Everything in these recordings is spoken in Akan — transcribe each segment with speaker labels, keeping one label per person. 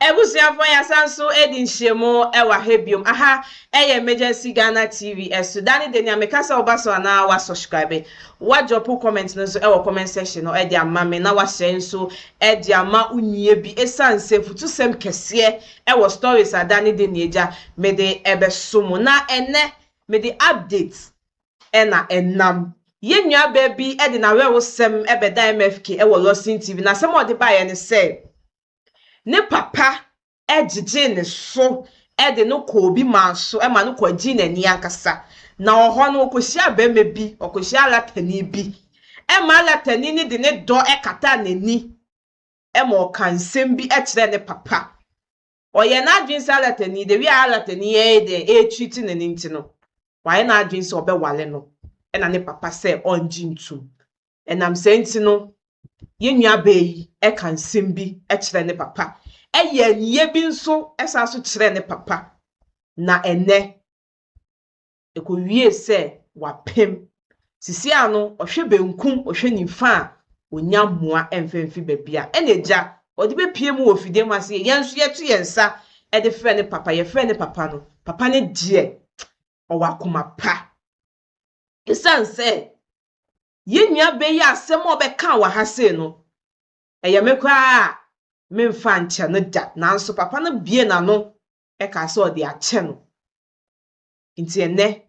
Speaker 1: Abusuafoɔ, yɛasan so adi nhyiamu wɔ ha biom. Aha ɛyɛ Emergency Ghana TV ɛso. Da ne de nea meka sɛ woba so anaa wasubscribe, wadrop comment no nso ɛwɔ comment section no ɛde ama me na wahyɛ nso ɛde ama wo nua bi, ɛsiane sɛ futusɛm kɛseɛ ɛwɔ stories a da ne de nea agya mede ɛbɛso mu. Na ɛnɛ mede update ɛna ɛnam yɛn nuabaa bi ɛde n'awerɛwosɛm ɛbɛda MFK ɛwɔ Lawson TV, na asɛm a ɔde baeɛ ne sɛ ne papa ɛgyegye ne so ɛde no kɔ obi maa so ɛma no kɔgye n'ani ankasa. Na ɔhɔ no ɔkɔhyia barima bi, ɔkɔhyia alatani bi, ɛma alatani no de ne dɔ ɛkata n'ani, ɛma ɔka nsɛm bi ɛkyerɛ ne papa. Ɔyɛ n'adwene sɛ alatani de wi a alatani yɛ de ɛretwiti n'ani nti no, wayɛ n'adwene sɛ ɔbɛwale no, ɛna ne papa sɛ ɔngye ntum. Ɛnam sɛ nti no, yɛn nuabaa yi ɛka nsɛm bi ɛkyerɛ ne papa, ɛyɛ aniyɛ bi nso ɛsan so kyerɛ ne papa, na ɛnɛ ɛkɔwie sɛ wapem sisi ano. Ɔhwɛ benkum, ɔhwɛ nifa a, onya mmoa ɛmfɛmfi baabi a ɛna agya ɔde bɛpie mu wɔ fidie mu ase. Yɛn nso yɛto yɛn nsa ɛde frɛ ne papa. Yɛfrɛ ne papa no, papa ne deɛ ɔwɔ akoma pa, ɛsiane sɛ yɛn nua yi asɛm a ɔbɛka wɔ ha sei no, ɛyɛ me koraa a memfa nkyɛ no da, nanso papa no bie n'ano ɛka sɛ ɔde akyɛ no. Nti ɛnɛ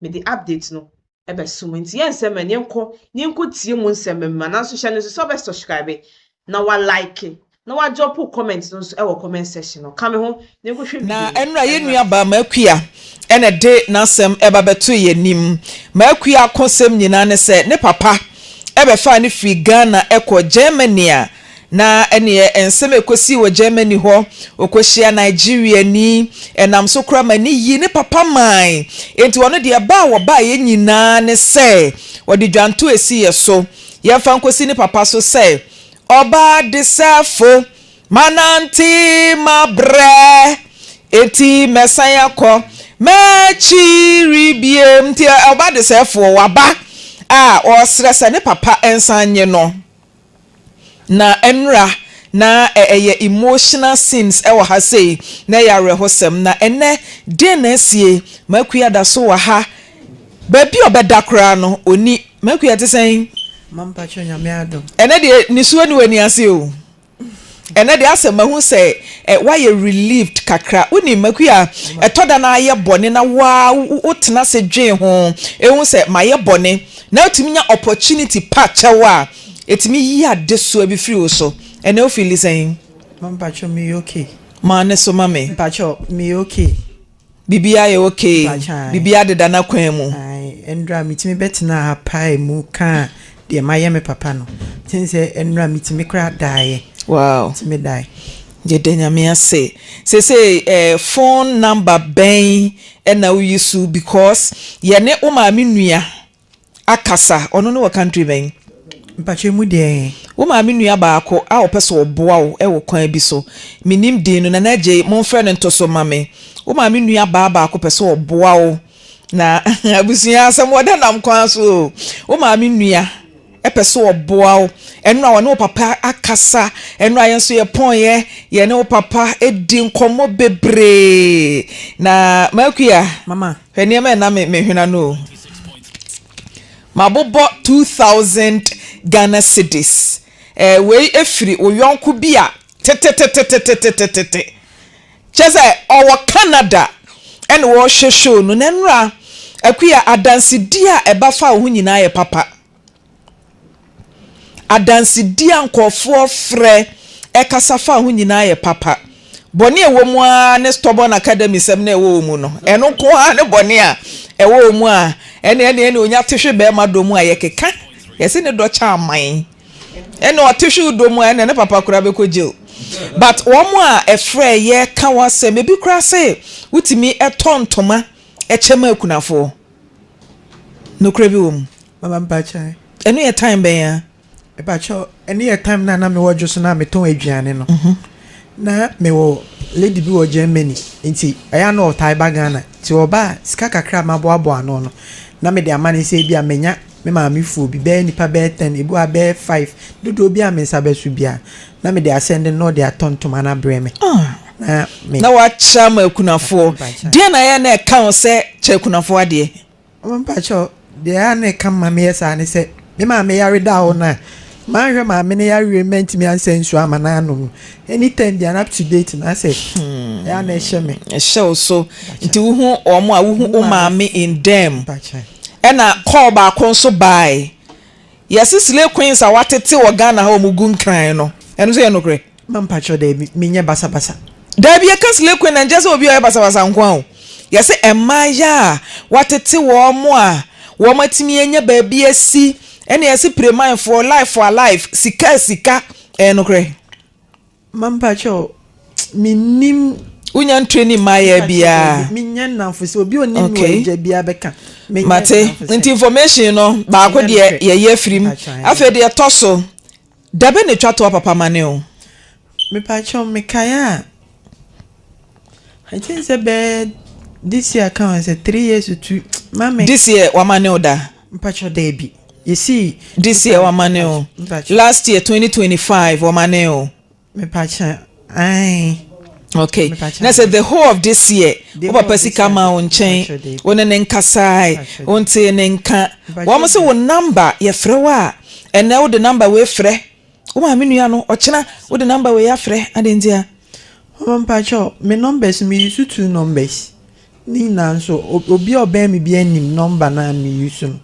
Speaker 1: mede update no ɛbɛso mu, nti yɛn nsɛm ɛne yɛnkɔ ne yɛnkɔ tie mu nsɛm mma. Nanso hyɛ no nso sɛ ɔbɛ subscribe na wa like na wa drop comment no nso ɛwɔ comment section no. Ka me ho na yɛnkɔhwɛ
Speaker 2: Na
Speaker 1: video.
Speaker 2: Ɛnura yɛn nua baa Maakua ɛna de n'asɛm ɛba bɛto yɛn anim. Maakua akɔsɛm nyinaa ne sɛ ne papa ɛbɛfa ne firi Ghana ɛkɔ Germany a, na ɛneɛ nsɛm ɛkɔsi wɔ Germany hɔ, ɔkɔhyia Nigeria ni, ɛnam so kora ma ne yi ne papa man. Enti ɔno deɛ, ɛbaa a wɔbaa yɛn nyinaa ne sɛ wɔde dwanto esi yɛ so, yɛmfa nkɔsi ne papa so sɛ ɔbaa de sɛfo manante mabrɛ, eti mɛsan akɔ mɛkyiri biem. Nti ɔba de sɛfoɔ waba a ɔresrɛ sɛ ne papa nsan nye no. Na nnura na ɛyɛ emotional scenes ɛwɔ ha sei, na ɛyɛ awerɛhosɛm. Na ɛnɛ den na asie Makua da so wɔ ha, baabi a ɔbɛda koraa no oni. Makua, te sɛn?
Speaker 3: Mampakyɛ, Nyame adom.
Speaker 2: Ɛnɛ deɛ nisuo ni w'ani ase o. Ɛnɛ deɛ asɛ mahu sɛ woayɛ relieved kakra. Wonim Makua, ɛtɔ da na ayɛ bɔne na waa wotena ase dwen ho ehu sɛ mayɛ bɔne, na wotumi nya opportunity pa kyɛw a ɛtumi yi adesoa bi firi wo so. Ɛnɛ wofeel sɛn?
Speaker 3: Mampakyɛ, meyɛ okay.
Speaker 2: Maa ne so ma me.
Speaker 3: Mpakyɛ, meyɛ okay.
Speaker 2: Biribiara yɛ okay?
Speaker 3: Mpakyɛ.
Speaker 2: Biribiara deda n'akwan mu?
Speaker 3: Ae, ɛndra metumi bɛtena ha pae mu kaa deɛ mayɛ me papa no. Kyɛn sɛ ɛndra metumi koraa daeɛ. Metumi daeɛ.
Speaker 2: Yɛda Nyame ase. Sese phone number bɛn ɛna woyi so? Because yɛne wo maame nua akasa, ɔno ne wɔ country bɛn?
Speaker 3: Mpakyɛ, mu deɛ?
Speaker 2: Wo maame nua baako a ɔpɛ sɛ ɔboa wo ɛwɔ kwan bi so, menim din no, Nana Agye, momfrɛ no nto so ma me. Wo maame nua baa baako pɛ sɛ ɔboa wo, na abusua asɛm wɔda nam kwan so o. Wo maame nua ɛpɛ sɛ ɔboa wo. Ɛno a wɔne wo papa akasa, ɛno a yɛn nso yɛpɔnyɛ, yɛne wo papa edi nkɔmmɔ bebree. Na Makua,
Speaker 3: Mama.
Speaker 2: hwɛ nneɛma ɛna me mehwena no o. Mabobɔ 2,000 Ghana cedis. Wei efiri wo yɔnko bi a tetetetetetetete kyɛ sɛ ɔwɔ Canada ɛna wɔrehwɛ show no. Na nnura Akuya, adansedi a ɛba fa wo ho nyinaa yɛ papa. Adansedi a nkɔɔfoɔ frɛ ɛkasa fa ho nyinaa yɛ papa. Bɔne a ɛwɔ mu ara ne Stubborn Academy sɛm na ɛwɔ wɔ mu no. Ɛno nko ara ne bɔne a ɛwɔ wɔ mu a ɛne onya te hwe bɛrima dɔ mu a yɛkeka yɛsi ne dɔ kyɛ aman, ɛne ɔte hwe dɔ mu a, ɛne ne papa koraa bɛkɔ jail. But wɔn a ɛfrɛ yɛ ka wɔn asɛm, ebi koraa sɛ wotumi ɛtɔ ntoma ɛkyɛ ma akunafoɔ, nokura bi wɔ mu?
Speaker 3: Mama, mpakyɛ.
Speaker 2: Ɛno yɛ time bɛn a?
Speaker 3: Mpakyɛ, ɛne yɛ time na mewɔ dwo so na metɔn aduane no. Na mewɔ lady bi wɔ Germany, nti ɛyɛ na ɔtae ba Ghana, nti ɔba a, sika kakra a maboaboa ano no na mede ama ne sɛ bi a menya. me maame foɔ bi bɛyɛ nipa bɛyɛ 10, ebi wɔ ha bɛyɛ 5, dodoɔ bi a me nsa bɛso biara na mede asɛnde na ɔde atɔ ntoma no abrɛ me.
Speaker 2: Ah.
Speaker 3: Na me.
Speaker 2: Na wakyɛ ama akunafoɔ. Deɛ na ɛyɛ na ɛka wo sɛ kyɛ akunafoɔ adeɛ?
Speaker 3: Mpakyɛw, deɛ a na ɛka ma meyɛ saa ne sɛ, me maame yare da hɔ no a, manhwɛ maame no yareɛ mantumi ansa nsuo ama no anom no, anytime biara up to date no asɛ ɛyɛ a na ɛhyɛ me.
Speaker 2: Ɛhyɛ wo so. Nti wohu wɔn a wohu wo maame in them.
Speaker 3: Mpakyɛw.
Speaker 2: Ɛna call baako nso bae. Yɛse slay queens a watete wɔ Ghana ha wɔn gu nkran no, ɛno nso yɛ nokorɛ?
Speaker 3: Ma mpakyɛw daabi, menyɛ basabasa.
Speaker 2: Daabi yɛka slay queen a nkyerɛ sɛ obi a ɔyɛ basabasa nko ara o. Yɛse mmaayaa a watete wɔn a wɔn atumi anya baabi asi, ɛna yɛse piremanfoɔ, life for alive, sika sika, ɛyɛ nokorɛ?
Speaker 3: Ma mpakyɛw, mennim.
Speaker 2: Wonya ntraining mmayewa biara?
Speaker 3: Menyɛ nnamfo sɛ obi onim me wɔ agya biara bɛka.
Speaker 2: Mate, nti information no baako deɛ yɛyi afiri mu. Afei deɛ ɛtɔ so, da bɛn na ɛtwa toɔ papa ma ne o?
Speaker 3: Mepakyɛw mekae a, I think sɛ bɛyɛ this year ka ho sɛ 3 years to 2 mame.
Speaker 2: This year wama ne o da?
Speaker 3: Mpakyɛw daabi. Yɛsii.
Speaker 2: This year wama ne o. Last year 2025 wama ne o.
Speaker 3: Mepakyɛw ae.
Speaker 2: Okay. Na sɛ the whole of this year wo papa sika ma wo nkyɛn wo ne ne nkasae wo ntee ne nka wɔn sɛ wo number yɛfrɛ wo a ɛnɛ wode number wei frɛ wo maame nua no ɔkyena wode number wei afrɛ adɛn ntia?
Speaker 3: Mama mpakyɛw me numbers me use two numbers ne nyinaa nso obi a ɔbɛn me bi anim number no a me use no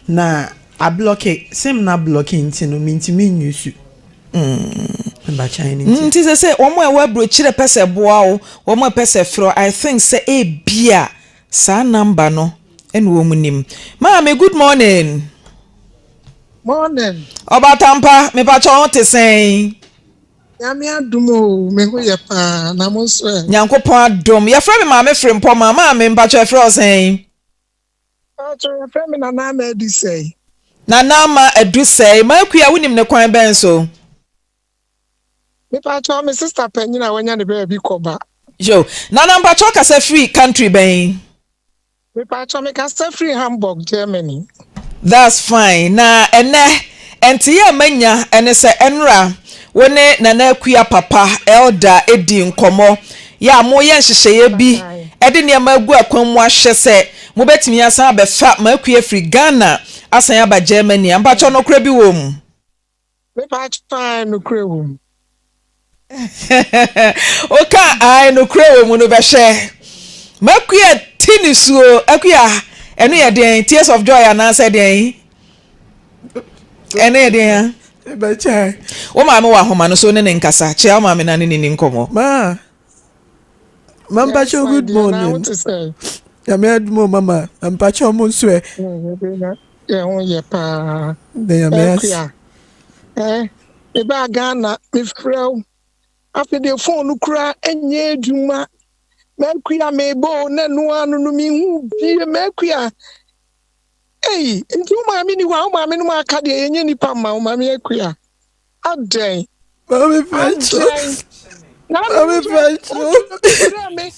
Speaker 3: na ablocke sim no ablocke nti no mentumi nuse.
Speaker 2: Nti sɛ sɛ wɔn a ɛwɔ aburokyerɛ pɛ sɛ boa wo, wɔn a ɛpɛ sɛ frɛ I think sɛ ebia saa number no ɛna wɔn nim. Maame, good morning.
Speaker 4: Morning.
Speaker 2: Ɔbatampa, mepakyɛ wo ho te sɛn?
Speaker 4: Nyame adom o, me ho yɛ paa, na mo nso ɛ?
Speaker 2: Nyankopɔn adom. Yɛfrɛ me Maame Frimpɔma. Maame, mpakyɛ yɛfrɛ wo sɛn?
Speaker 4: Mpakyɛ yɛfrɛ me Nana Ama Adusɛe.
Speaker 2: Nana Ama Adusɛe. M'Akua, wonim ne kwan bɛn so?
Speaker 4: Mepakyɛ me sister panyin a wanya ne baabi kɔ ba.
Speaker 2: Yo, Nana mpakyɛ ɔkasa firi country bɛn?
Speaker 4: Mepakyɛ mekasa firi Hamburg, Germany.
Speaker 2: That's fine. Na ɛnɛ, nteeɛ a manya ne sɛ ɛnora wo ne Nana Akua papa, Elder, dii nkɔmmɔ. Yɛ a moreyɛ nhyehyɛeɛ bi de nneɛma agu akwan mu ahwɛ sɛ mobɛtumi asan abɛfa M'Akua afiri Ghana asan aba Germany a. Mpakyɛ nokorɛ bi wɔ mu?
Speaker 4: Mepakyɛ ae nokorɛ wɔ mu.
Speaker 2: Woka ae nokorɛ wɔ mu no bɛhwɛ. M'Akua ti nisuo. Akua, ɛno yɛ deɛn? Tears of joy anaasɛ deɛn? Ɛno yɛ deɛn a?
Speaker 3: Mepakyɛ.
Speaker 2: Wo maame wɔ ahoma no so ne ne nkasa. Kyea wo maame na ne ne ni nkɔmmɔ.
Speaker 3: Ma, ma mpakyɛ good morning. Nyame adom o mama, ma mpakyɛ mo nso ɛ.
Speaker 4: Yɛn ho yɛ paa.
Speaker 3: Nyame ase.
Speaker 4: Akua, eh, mebaa Ghana, mefrɛ wo. Afei deɛ phone no kura ɛnyɛ adwuma. M'Akua mebɔ o, na ɛno ano no mehu bie. M'Akua, ei, nti wo maame ni hɔ a, wo maame no mu aka deɛ yɛnyɛ nipa mma wo maame Akua. Adɛn?
Speaker 3: Maame pakyɛ.
Speaker 4: Adɛn? Na
Speaker 3: Maame pakyɛ.
Speaker 4: Me.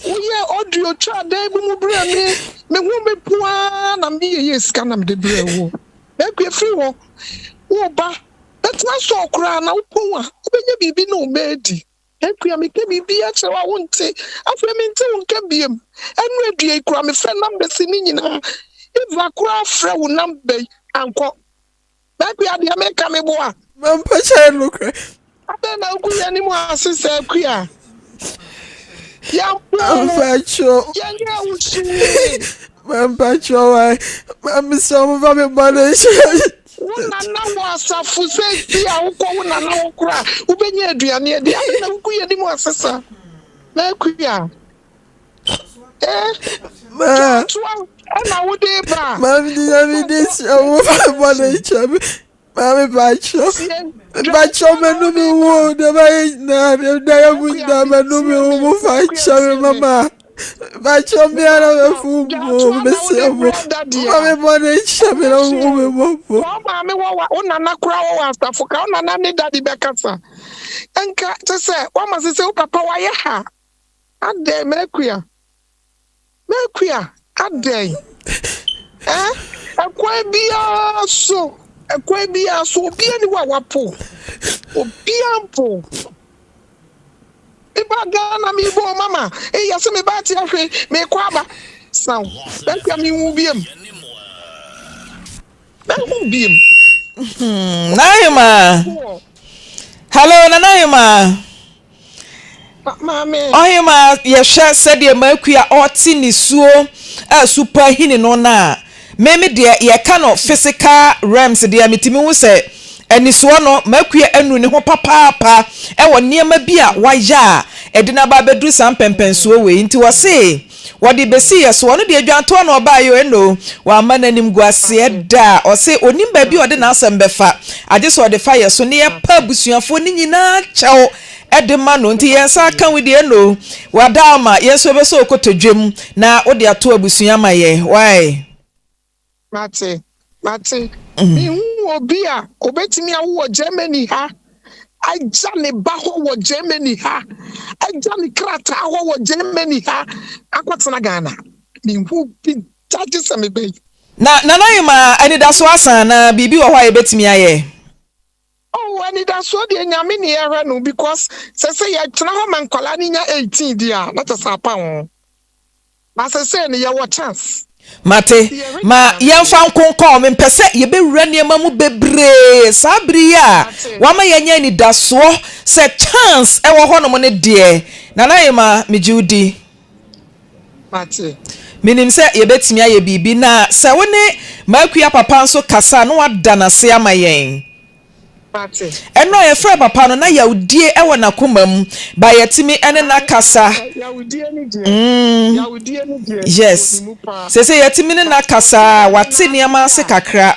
Speaker 4: Woyɛ audio twa dan bi mu brɛ me. Me ho me po ara na meyɛ yɛ sika na mede brɛ wo. M'Akua firi hɔ. Wo ba, bɛtena sɔɔ koraa na wopɔn a, wobɛnya biribi ne wo mma adi. Akua meka biribi akyerɛ wo a wonte. Afei mente wo nka biem. Ɛno adua yi koraa mefrɛ numbers ne nyinaa. Eva koraa frɛ wo number yi ankɔ. M'Akua deɛ meka me boa.
Speaker 3: Ma mpakyɛ nokorɛ.
Speaker 4: Adɛn na wogu yɛn anim ase sɛ Akua? Yɛmpo
Speaker 3: Mpakyɛ.
Speaker 4: Yɛnyɛ wo hwee.
Speaker 3: Ma mpakyɛ wa. Ma mesrɛ mo fa me bɔne nhyɛ.
Speaker 4: Wo nana wɔ asafo sɛ si a wokɔ wo nana wɔ koraa wobɛnya aduane adi. Adɛn na wogu yɛn anim ase sa? M'Akua. Eh?
Speaker 3: Ma.
Speaker 4: Toa ɛna wode ba.
Speaker 3: Ma me di nyame di srɛ mo fa me bɔne nkyɛ me. Maame pakyɛ. Mpakyɛ mɛnu mi wo deɛ mayɛ nyinaa deɛ da yɛ mu nyinaa mɛnu mi wo mo fa nkyɛ me mama. Mpakyɛ mi ara mɛfu mo mesrɛ mo. Fa me bɔne nkyɛ me na wo me mmɔbɔ.
Speaker 4: Wo maame wɔ wa wo nana koraa wɔ wɔ asafo ka wo nana ne daddy bɛkasa. Nka kyɛ sɛ wama sɛ sɛ wo papa wayɛ ha. Adɛn M'Akua? M'Akua adɛn? Eh? Ɛkwan biara so, ɛkwan biara so, obiara ni hɔ a wapo. Obiara mpo. Meba Ghana mebɔ o mama. Eyi yɛsɛ meba ate ahwe, mekɔ aba. Saw. Bɛkua mehu biem. Mehu biem.
Speaker 2: Nahima. Hello, Nana Hima.
Speaker 4: Maame.
Speaker 2: Ɔhema, yɛhwɛ sɛdeɛ Makua ɔte nisuo a supa hini no no a, me me deɛ yɛka no physical realms deɛ metumi hu sɛ anisoɔ no Makua anu ne ho papaapa wɔ nneɛma bi a wayɛ a ɛde no aba abɛduru saa mpɛmpɛnsoɔ wei nti wɔse Wɔde besii yɛ so. Ɔno deɛ dwantoa na ɔbaeɛ o, ɛnno wamma n'animguaseɛ da. Ɔse ɔnim baabi a ɔde n'asɛm bɛfa, agye sɛ ɔde fa yɛ so na yɛpa abusuafoɔ no nyinaa kyɛw de ma no. Nti yɛn nsa aka wo deɛ ɛnno wada ama yɛn nso yɛbɛsɔ wo kotodwe mu na wode ato abusua ama yɛn. Wai?
Speaker 4: Mate, mate. Minhuu obi a obetumi awo wɔ Germany ha, agya ne ba hɔ wɔ Germany ha, agya ne krataa hɔ wɔ Germany ha akɔtena Ghana. Minhuu bi da gye sɛ meba yi.
Speaker 2: Na Nana Ayemaa, anidasoɔ asa anaa? Biribi wɔ hɔ a yɛbɛtumi ayɛ?
Speaker 4: Oh, anidasoɔ deɛ Nyame ne yɛhwɛ no because sɛ sɛ yɛtena hɔ ma nkwadaa no nya 18 deɛ a, na kyɛ sɛ apa ho. Na sesei no yɛwɔ chance.
Speaker 2: Mate. Ma yɛmfa nkonkɔn. Mempɛ sɛ yɛbɛwura nneɛma mu bebree saa bere yi a wɔama yɛanya anidasoɔ sɛ chance wɔ hɔnom no deɛ. Nana Emma, megye wo di.
Speaker 4: Mate.
Speaker 2: Menim sɛ yɛbɛtumi ayɛ biribi. Na sɛ wo ne M'Akua papa nso kasa a, na wada no ase ama yɛn.
Speaker 4: Mate.
Speaker 2: Ɛno a yɛfrɛɛ papa no, na yawdie wɔ n'akoma mu, but yɛatumi ne no akasa.
Speaker 4: Yawdie no deɛ,
Speaker 2: Mm,
Speaker 4: yawdie no deɛ, ɛwɔ
Speaker 2: yes.
Speaker 4: ne mu paa.
Speaker 2: Seesei yɛatumi ne no
Speaker 4: But
Speaker 2: akasa
Speaker 4: ɔte
Speaker 2: a, wate
Speaker 4: ne
Speaker 2: nneɛma
Speaker 4: ase
Speaker 2: ase
Speaker 4: a,
Speaker 2: kakra.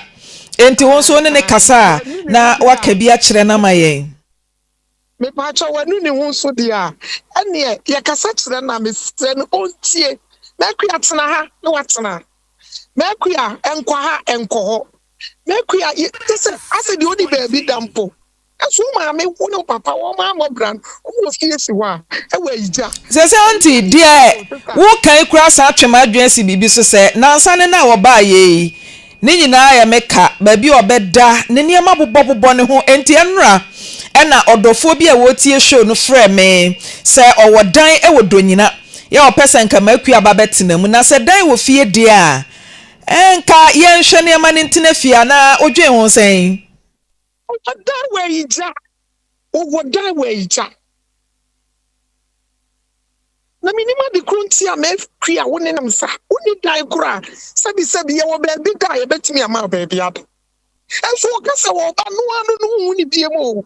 Speaker 2: Enti wo nso wo ne
Speaker 4: ae,
Speaker 2: no
Speaker 4: ae,
Speaker 2: kasa a,
Speaker 4: wanu ne
Speaker 2: na
Speaker 4: ho deɛ
Speaker 2: waka
Speaker 4: a,
Speaker 2: bi akyerɛ no ama yɛn.
Speaker 4: Mepaakyɛw, wanu ne ho nso deɛ a, ɛneɛ yɛkasa kyerɛ no a, mesrɛ no ɔntie. M'akua tena ha na watena. M'akua nkɔ ha nkɔ hɔ. M'akua, yɛ kyɛ sɛ asɛ deɛ ɔni baabi da mpo. Ɛso wo maame, wo ne wo papa, wɔn ammɔ bra no, wɔn wɔ fie si hɔ a, ɛwɔ ayigya.
Speaker 2: Sese aunty, deɛ woka yi koraa san twe m'adwene asi biribi so sɛ, nansa ne no a wɔbaeɛ yi, ne nyinaa yɛ me ka, baabi a ɔbɛda, ne nneɛma bobɔbobɔ ne ho, enti ɛnnora na ɔdɔfoɔ bi a ɔretie show no frɛɛ me sɛ ɔwɔ dan wɔ Donyina, yɛ ɔpɛ sɛ nka m'akua ba bɛtena mu, na sɛ dan wɔ fie deɛ a, Nka yɛnhwɛ nneɛma no ntena fie anaa wodwen ho sɛn?
Speaker 4: Ɔwɔ dan wɔ ayigya. Ɔwɔ dan wɔ ayigya. Na menim ade koro nti a mafiri a wo nenam sa. Wonni dan koraa. Sɛbisɛbi yɛwɔ baabi da a yɛbɛtumi ama wo baabi ada. Nso ɔka sɛ ɔba no ano no wonhu ne biem o.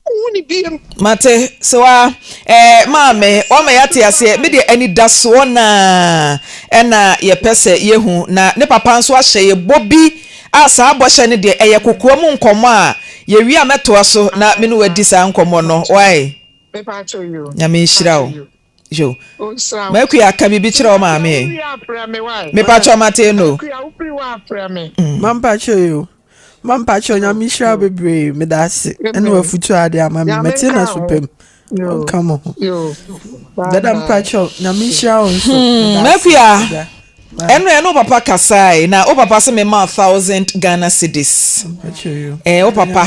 Speaker 4: Wonhu ne biem.
Speaker 2: Mate, so a eh, maame, wama yɛate aseɛ. Me deɛ anidasoɔ na ɛna yɛpɛ sɛ yɛhu. Na ne papa nso ahyɛ yɛ bɔ bi a saa bɔhyɛ no deɛ ɛyɛ kokoa mu nkɔmmɔ a yɛwie a mɛtoa so na me ne wadi saa nkɔmmɔ no. Wai? Nyame nhyira wo. Yo. M'akua, ka biribi kyerɛ wo maame ɛ. Mepakyɛw mate no.
Speaker 3: Mampakyɛw yo. Mampakyɛw Nyame nhyira wo bebree. Meda ase. Ɛne wafutu ade ama me. Mɛte na so pam. Ɔnka mo ho. Dada mpakyɛw Nyame nhyira wo nso.
Speaker 2: Hmm, M'akua. Ɛno ɛne wo papa kasae na wo papa se mema 1000 Ghana cedis. Eh, wo papa.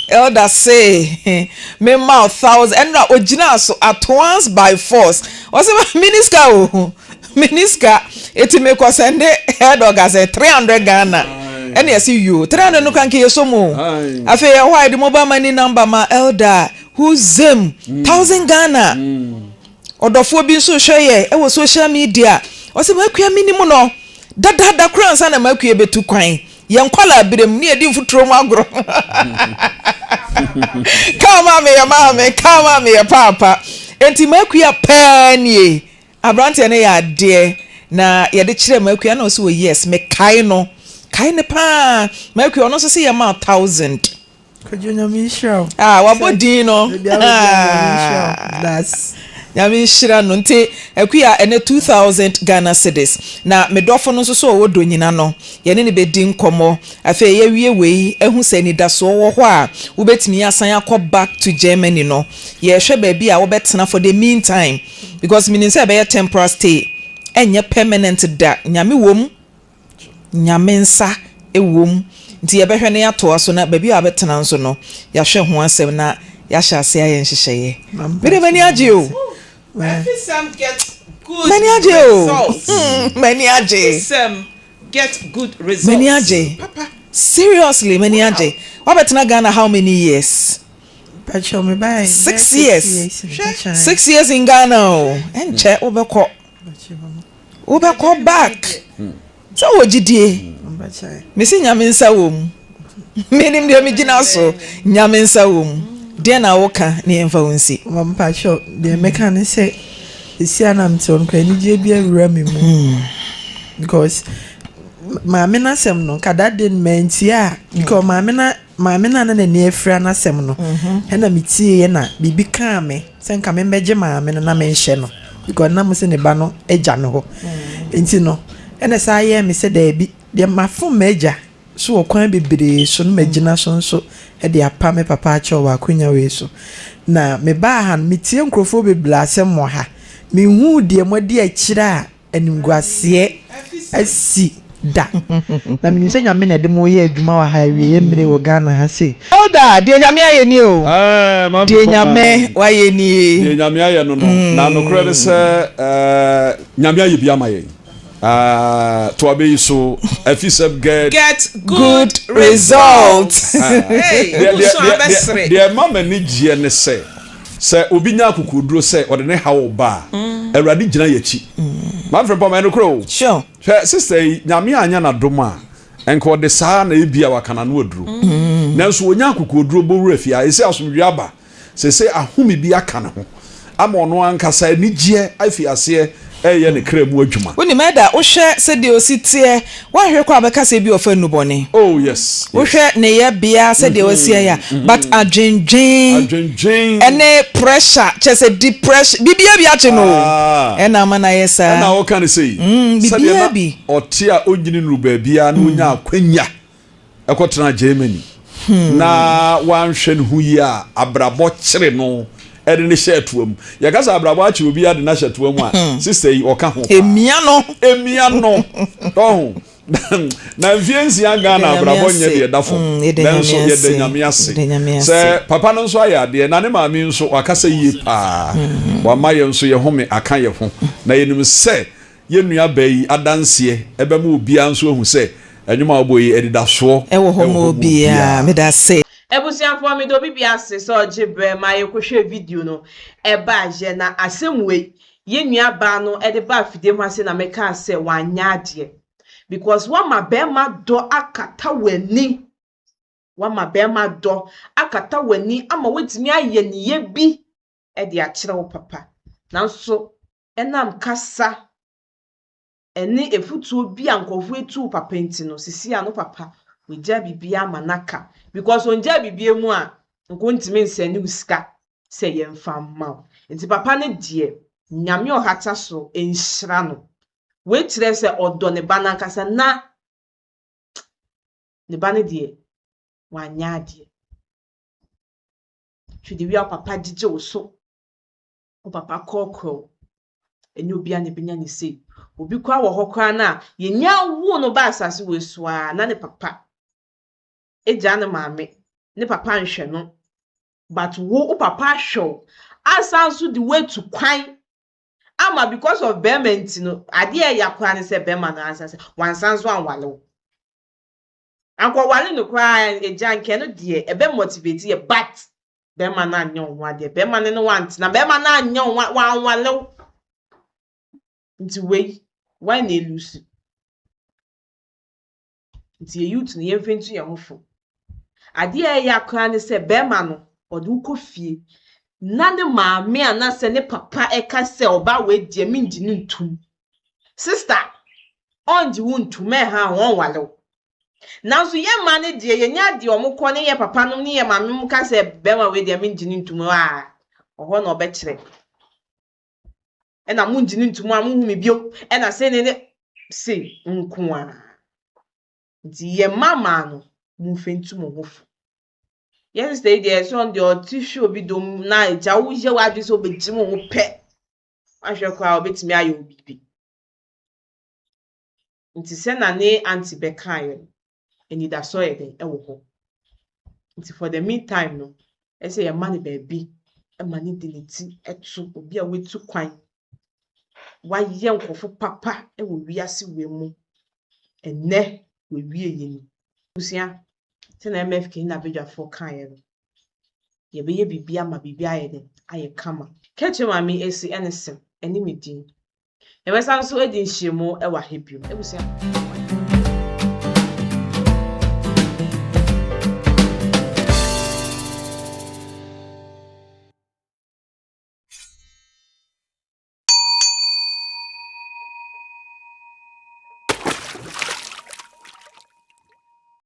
Speaker 2: Elder se mema 1000 ɛno na ogyina so at once by force. Ɔse mini sika o. Mini sika. Eti mekɔ sɛnde head ɔga sɛ 300 Ghana. Ɛne ɛse yo 300 no kranke yɛ so mu. Afei ɛhɔ a yɛde mobile money number ma elder who zem 1000 Ghana. Ɔdɔfoɔ bi nso rehwɛ yɛ wɔ social media. Ɔsɛ m'akua menim no dadaada koraa ansa na m'akua bɛtu kwan. Yɛn nkwadaa berɛ mu ne yɛdi mfuturo mu agorɔ. Kaa maa meyɛ maame, kaa maa meyɛ paapa. Enti m'akua pɛɛ nie. Aberanteɛ no yɛ adeɛ na yɛde kyerɛ m'akua na ɔsɛ wɔ yes mekae no. Kae no paa. M'akua ɔno nso sɛ yɛma 1000.
Speaker 3: Kwadwo Nyame nhyira wo.
Speaker 2: Ah, wabɔ din no.
Speaker 3: Baabi a wobia Nyame nhyira wo. Das.
Speaker 2: Nyame nhyira no. Nti Akuya ɛnɛ 2000 Ghana cedis. Na me dɔfo no nso so ɔwɔ Donyina no, yɛne no bɛdi nkɔmmɔ. Afei yɛawie wei ahu sɛ anidasoɔ wɔ hɔ a wobɛtumi asan akɔ back to Germany no. Yɛrehwɛ baabi a wobɛtena for the meantime because menim sɛ ɛbɛyɛ temporal stay. ɛnyɛ permanent da. Nyame wom, Nyame nsa wom. Nti yɛbɛhwɛ na yɛatoa so na baabi a wabɛtena nso no yɛahwɛ ho asɛm na yɛahyɛ aseɛ ayɛ nhyehyɛeɛ. Mede m'ani agye o. M'ani agye o. M'ani agye. M'ani agye. Seriously, m'ani agye. Wabɛtena Ghana how many years? 6 years. 6 years in Ghana o. Ɛnkyɛ wobɛkɔ. Wobɛkɔ back. Sɛ wɔ gyidie. Mesi Nyame nsa wɔ mu. Menim deɛ megyina so. Nyame nsa wɔ mu. Deɛ na woka ne yɛmfa wo nsi?
Speaker 3: Mpakyɛw, deɛ mɛka ne sɛ esi anam te hɔ no kora, anigye bi awura me mu because maame n'asɛm no nka that day no mantie a, because maame na n'ani afira n'asɛm no ɛna metie yɛ na biribi kaa me sɛ nka membɛgye maame no na menhyɛ no because nam sɛ ne ba no agya no hɔ. Nti no ɛna saa yɛ me sɛ daabi deɛ, mafom m'agya so wɔ kwan bebree so no, magyina so nso de apa me papa akyɛw wɔ akonnwa wei so. Na mebaa ha no, metie nkurɔfoɔ bebree asɛm wɔ ha. Mehu deɛ moadi akyire a animguaseɛ asi da, na menim sɛ Nyame na ɛde mo yɛ adwuma wɔ ha awieɛ mmere wɔ Ghana ha sei.
Speaker 2: Elder, deɛ Nyame ayɛ nie o. Deɛ Nyame wayɛ nie.
Speaker 5: Deɛ Nyame ayɛ no, na nokorɛ ne sɛ Nyame ayɛ bi ama yɛn. Toa bɛ yi so, Afisɛm get
Speaker 1: get
Speaker 2: good result.
Speaker 5: Deɛ ɛma m'ani gyeɛ ne sɛ obi nya akokoduro sɛ ɔde ne haw ba a, Awurade gyina yɛ akyi. Manfrɛ mpɔ ma ɛnokorɛ o. Hwɛ, sister yi, Nyame anya n'adom a, nka ɔde saa na ebi a waka n'ano aduro, nanso onya akokoduro bɔwura fie a ɛsɛ asomdwe aba sɛ ahome bi aka ne ho ama ɔno ankasa anigyeɛ afi aseɛ ɛyɛ ne kra mu adwuma.
Speaker 2: Wonim ɛda wohwɛ sɛdeɛ osi teɛ, woahwɛ kɔ a bɛka sɛ bi ɔfa nnubɔne.
Speaker 5: Oh yes.
Speaker 2: Wohwɛ ne yɛ bea sɛdeɛ wasi ayɛ a, but adwendwen
Speaker 5: adwendwen
Speaker 2: ɛne pressure, kyɛ sɛ depression bibia bi akye no.
Speaker 5: Ah.
Speaker 2: Ɛna ama no ayɛ saa.
Speaker 5: Ɛna wɔka ne sɛ
Speaker 2: bibia
Speaker 5: sɛdeɛ na
Speaker 2: bi.
Speaker 5: ɔte a ɔnyini nuru baabiara na ɔnya akwanya ɛkɔtena Germany na wanhwɛ ne ho yie a, abrabɔ kyere no ɛde ne hyɛ atoa mu. Yɛka sɛ abrabɔ akyere obi ade no ahyɛ toa mu a, sister yi ɔka ho paa.
Speaker 2: Emia no.
Speaker 5: Emia no ɔho na mfie 6 Ghana
Speaker 2: Yɛda Nyame
Speaker 5: abrabɔ nyɛ
Speaker 2: ase.
Speaker 5: deɛ ɛda fam.
Speaker 2: Yɛda
Speaker 5: nanso
Speaker 2: Nyame
Speaker 5: yɛda
Speaker 2: ase.
Speaker 5: Nyame ase
Speaker 2: Yɛda Nyame ase.
Speaker 5: sɛ papa no nso ayɛ adeɛ na ne maame nso wakasa yie paa. Wama yɛn nso yɛ home aka yɛ ho na yɛnim sɛ yɛn nua baa yi adanseɛ ɛbɛma obiara nso ahu sɛ ɛnwom a wɔbɔ yi ɛdedasoɔ
Speaker 2: ɛwɔ hɔ ma obiara. Meda ase.
Speaker 1: Abusuafoɔ, mede obi bi ase sɛ ɔgye berɛ ma yɛkɔhwɛ video no ɛbaa yɛ. Na asɛm wei yɛn nua baa no ɛde ba afidie ho ase na mekaa sɛ wanyɛ adeɛ because wama bɛrima dɔ akata w'ani, wama bɛrima dɔ akata w'ani ama woatumi ayɛ neyɛ bi ɛde akyerɛ wo papa. Nanso ɛnam kasa ɛne efutuo bi a nkurɔfoɔ etu wo papa nti no, sisi a no papa wagya biribi ama n'aka because ongya biribi mu a nko ntumi nsɛn wo sika sɛ yɛmfa mma wo. Nti papa no deɛ, Nyame ɔhata so nhyira no. Wei kyerɛ sɛ ɔdɔ ne ba n'ankasa na ne ba no deɛ wanyɛ adeɛ. Hwɛ de wia wo papa gyegye wo so, wo papa kɔɔkɔɔ wo. Ɛnyɛ obiara na ebenya ne sei. Obi koraa wɔ hɔ koraa no a yɛnya woo no ba asase wei so a, na ne papa agyaa ne maame, ne papa nhwɛ no, but wo papa ahwɛ wo asan so de woatu kwan ama because of bɛrima. Nti no adeɛ a ɛyɛ koraa ne sɛ bɛrima no ansa sɛ wansan so anwale wo, ankɔwale no koraa agya nkɛ no deɛ ɛbɛ motivate yɛ, but bɛrima no anyɛ wo ho adeɛ, bɛrima no ne wantena, bɛrima no anyɛ wo ho, wanwale wo. Nti wei why na elusi? Nti yɛ youth no, yɛmfa ntu yɛn ho fo. Adeɛ a ɛyɛ koraa ne sɛ bɛrima no ɔde wo kɔ fie na ne maame anaasɛ ne papa ɛka sɛ ɔbaa wei deɛ mengye no ntum. Sister, ɔngye wo ntum, ɛha ho ɔnwale wo. Nanso yɛn mmaa no deɛ, yɛnyɛ adeɛ. Ɔmo kɔ ne yɛ papa nom ne yɛ maame mu ka sɛ bɛrima wei deɛ mengye no ntum a, ɔhɔ na ɔbɛkyerɛ ɛna mongye no ntum a monhu me bio ɛna sɛ ne ne se nko a. Nti yɛn mma maa no, momfa ntu mo ho fo. Yɛn sister yi deɛ, ɛsɛ ɔno deɛ ɔte hwɛ obi dom na agya woyɛ w'adwene sɛ wobɛgye mo ho pɛ, wahwɛ koraa wobɛtumi ayɛ wo biribi. Nti sɛ na ne aunty bɛkaeɛ no, anidasoɔ yɛ dɛn wɔ hɔ. Nti for the meantime no, ɛsɛ sɛ yɛma no baabi ma no de ne ti to, obi a watu kwan, wayɛ nkurɔfo papa wɔ wiase wei mu, ɛnnɛ wawie yɛ ni. Abusua, sɛnea MFK ne n'abadwafoɔ kaeɛ no, yɛbɛyɛ biribi ama biribi ayɛ dɛn ayɛ kama. Kɛkyerɛ Maame Esi ne sem ne me din. Yɛbɛsan nso adi nhyiamu wɔ ha bio. Abusua.